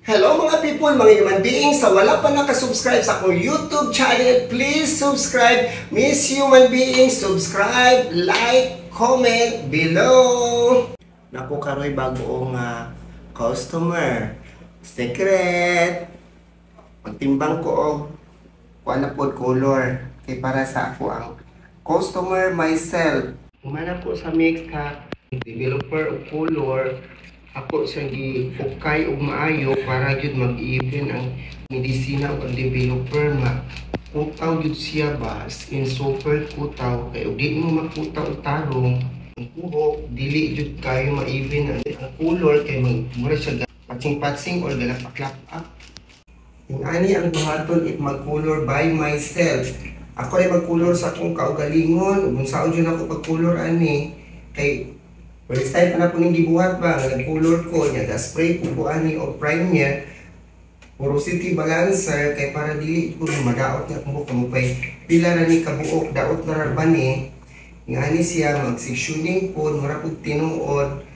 Hello mga people, mga human beings. Sa wala pa nakasubscribe sa akong YouTube channel, please subscribe. Miss Human Being, subscribe, like, comment below. Naku karoy bago nga customer. Secret. Pagtimbang ko og kuan na pod color kay para sa ako ang customer myself. Humana ko sa mix ha developer og color, ako siyang gi-ukay og maayo para gyud mag-even ang medisina ug ang developer, ma kutaw gyud siya ba, as in super kutaw, kay og di mo makutaw og tarong ang buhok, dili jud kayo ma-even ang color kay mag mura siya patsing-patsing or galapaklap up. Yung ani ang buhaton if mag-color by myself. Ako rin mag-color sa akong kaugalingon. Ug unsaon jud ako pag-color ani kay first time pa na po ning gibuhat ba nga nag-color ko nya, ga-spray po ko ani og primer, porosity balancer, kay para dili ko madaot nga akong buhok mo pay pila ra ni kabuok, daot na ra ba ni. Ngani siya mag-sectioning pod, mura pud tinuod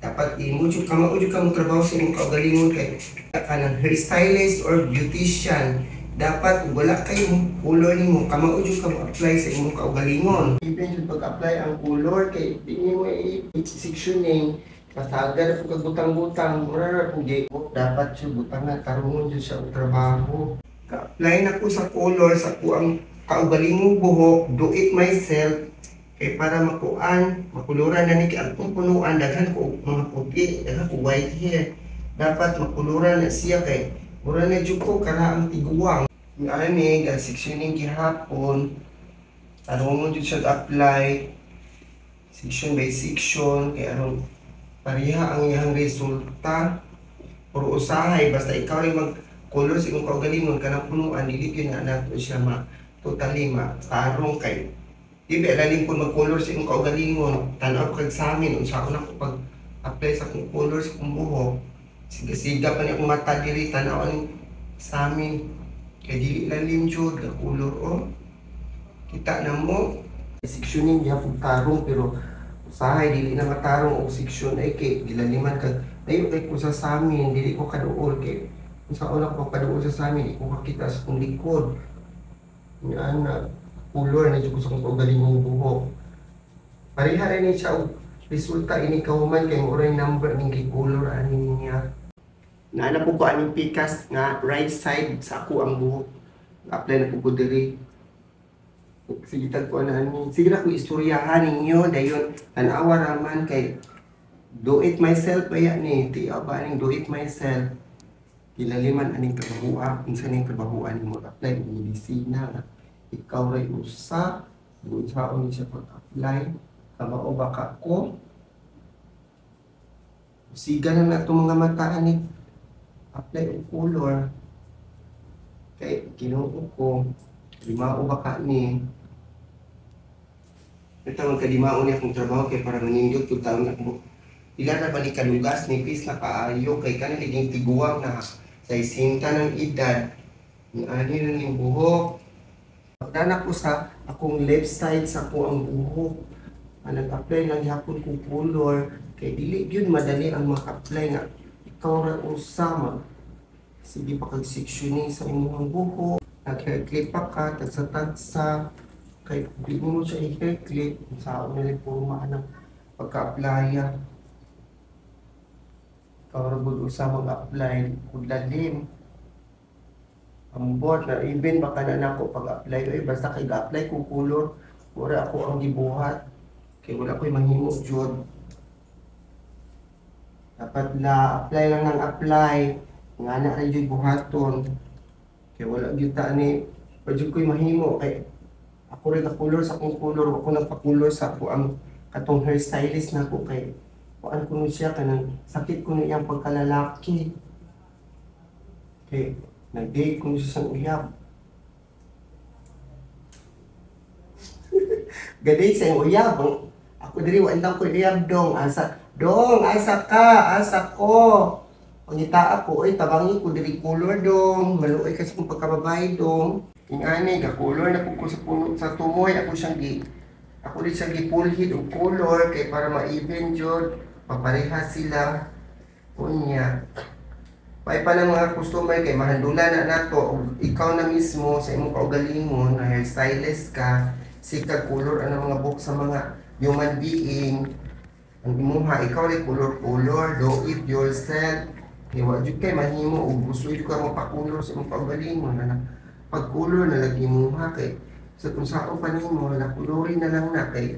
dapat imo jud kamao jud ka mo trabaho sa imong kaugalingon kay kanang hairstylist or beautician, dapat ug wala kay color nimo, kamao jud ka mo apply sa imong kaugalingon. Even jud pag-apply ang color kay di nimo i-sectioning, basta agad po kag butang-butang, mura ra pud dapat jud butang na tarungon jud siya og trabaho. Ka-apply na ko sa color sa kuang kaugalingong buhok, do it myself, kay para makuan, makuluran na ni kay akong punuan daghan ko og mga puti, daghan ko white hair. Dapat makuluran na siya kay mura na jud ko karaang tiguang. Ani ga sectioning gihapon. Tarungon jud siya apply section by section kay aron pareha ang iyang resulta. Pero usahay basta ikaw rin mag color sa imong kaugalingon, kanang punuan dili gyud na nato siya ma totally ma tarong kay di ba lalim po mag-color sa imong kaugalingon. Tan-aw kag samin unsa ako na pag apply sa akong color sa akong buhok. Siga-siga pa ni akong mata diri, tan-aw ang samin kay dili lalim jud ga color oh. Kita na mo sectioning gihapon tarong, pero usahay dili na matarong og section ay kay gilaliman kag layo kay ko sa samin, dili ko kaduol kay unsa una ko pagkaduol sa samin, di ko kakita sa akong likod. Nga na color na jud ko sa akong kaugalingong buhok. Pareha rin ni siya og resulta ini kahuman kay mo number ning gi-color ani niya. Naana po ko aning pikas nga right side sa ako ang buhok. Apply na po ko diri. Sige tag ko na ani. Sige na ko istoryahan ninyo dayon, tan-awa raman kay do it myself baya ni tiyaw ba aning do it myself. Kilaliman aning trabahoa, unsa ning trabahoan nimo apply og medisina nga ikaw ray usa unsaon ni siya pag-apply, kamao ba ka ko? Siga na na itong mga mata ani apply og color kay Ginoo ko, limao ba ka ni? Ito ang kadimao niya akong trabaho kay para manindot kung taon na ko. Pila na ba ni kalugas ni pis na kaayo kay kanang tiguang na sa isinta ng edad. Ani na ning buhok. Pagdana ko sa akong left side sa ko ang buhok. Nag-apply lang gihapon kong color kay dili gyud madali ang maka-apply nga ikaw ra usa mag sige pa kag sectioning sa imong buhok, nag hair clip pa ka tagsa-tagsa kay di mo siya i-hair clip sa nila porma ng pagka-apply. Ikaw ra gud usa mag-apply ug lalim. Ambot na even baka na nako pag-apply oy, basta kay ga-apply ko color, mura ako ang gibuhat kay wala ko'y mahimo jud. Dapat la apply lang ng apply nga na ra jud buhaton kay wala gyud ta ni pa jud ko'y mahimo kay ako rin color sa akong color, ako nagpa-color sa ako ang katong hairstylist na ako kay kuan ko siya kanang sakit ko na iyang pagkalalaki kay nag-date ko siya sa uyab. Gaday sa iyang uyab. Ako diri wa indang ko uyab dong. Asa dong, asa ka, asa ko. Pangita ako, oy tabangi ko diri color dong. Maluoy kasi kung pagkababae dong. Ingani ga color na pud ko sa puno sa tumoy, ako siyang gi ako rin siyang gipulhid og color kay para ma-even jud, papareha sila. Unya. May pa ng mga customer kay mahandula na nato ug ikaw na mismo sa imong kaugalingon na hairstylist ka, sikag color ang mga buhok sa mga human being. Ang imuha ikaw ray color-color, do it yourself. Kay wa jud kay mahimo ug gusto jud ka mapakulor sa imong kaugalingon na pag-color na lagi imuha kay sa kung sao pa nimo na kulori na lang na kay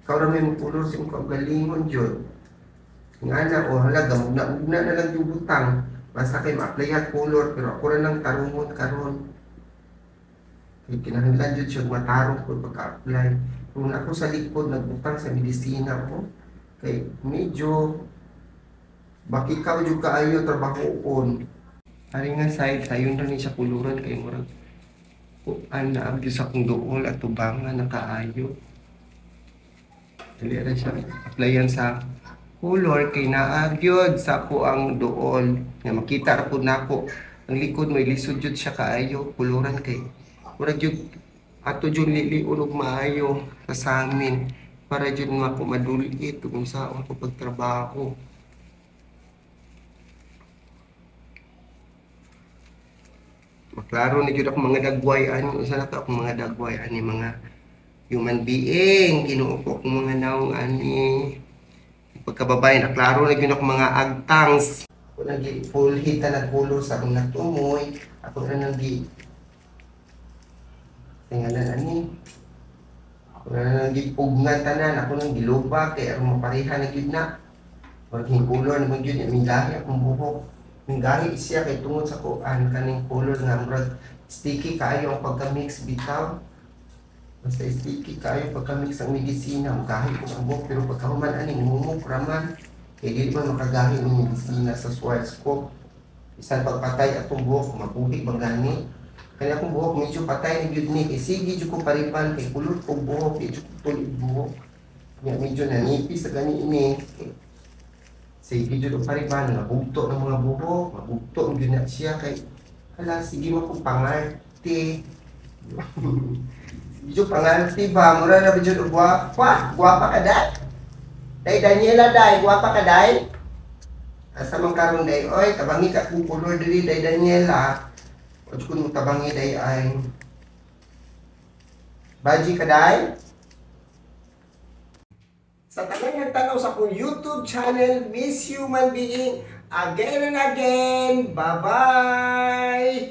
ikaw ra may mo-color sa imong kaugalingon jud. Nga na o hala gamugna-mugna na lang yung butang. Basta kay ma-applyan color pero ako ra lang tarungon karon. Kay kinahanglan jud siya matarong ko pagka-apply. Kung ako sa likod nagbutang sa medisina ko kay medyo bakikaw jud kaayo trabahoon. Ari nga side sayon ra ni siya kuluran kay murag kuan na abyo sa akong duol at tubangan na kaayo. Dali ra siya applyan sa color kay naa gyud sa ako ang duol nga makita ra pud nako ang likod may lisod jud siya kaayo kuluran kay murag jud ato jud liliun og maayo sa samin para jud mako madulit ug unsaon ko pagtrabaho. Maklaro ni jud ako mga dagway ani unsa na to akong mga dagway ani mga human being. Ginoo ko akong mga naong ani. Pagkababae na klaro na gyud ako mga agtangs. Ako nagi full hit na nagkulo sa akong natumoy. Ako na nagi tingalan ani. Ako na nagi pugnan tanan, ako nang giluba kay aron mapareha na gyud na. Murag hingkulor na gyud minggahi akong buhok. Minggahi siya kay tungod sa kuan kaning color nga murag sticky kaayo ang pagka-mix bitaw. Basta sticky kaayo pagka-mix ang medisina, mugahi ko ang buhok pero pagkahuman ani ngumok raman kay dili man makagahi ang medisina sa Schwarzkopf. Bisan pagpatay atong buhok mabuhi bang gani. Kaya akong buhok medyo patay ni gyud ni kay sige jud ko pariban kay kulot og buhok kay jud ko tulig buhok. Nya medyo nanipis sa gani ini. Sige jud og pariban nabugto ng mga buhok, mabugto gyud na siya kay hala sige mo kong pangalti. Sige pangalti ba mura na ba jud og gwapa? Gwapa ka day? Day Daniela day, gwapa ka day? Asa man karon day oy, tabangi ka kung color diri day Daniela. O jud kun tabangi day ay. Baji ka day? Sa tanan nagtanaw sa akong YouTube channel, Miss Human Being, again and again, bye-bye!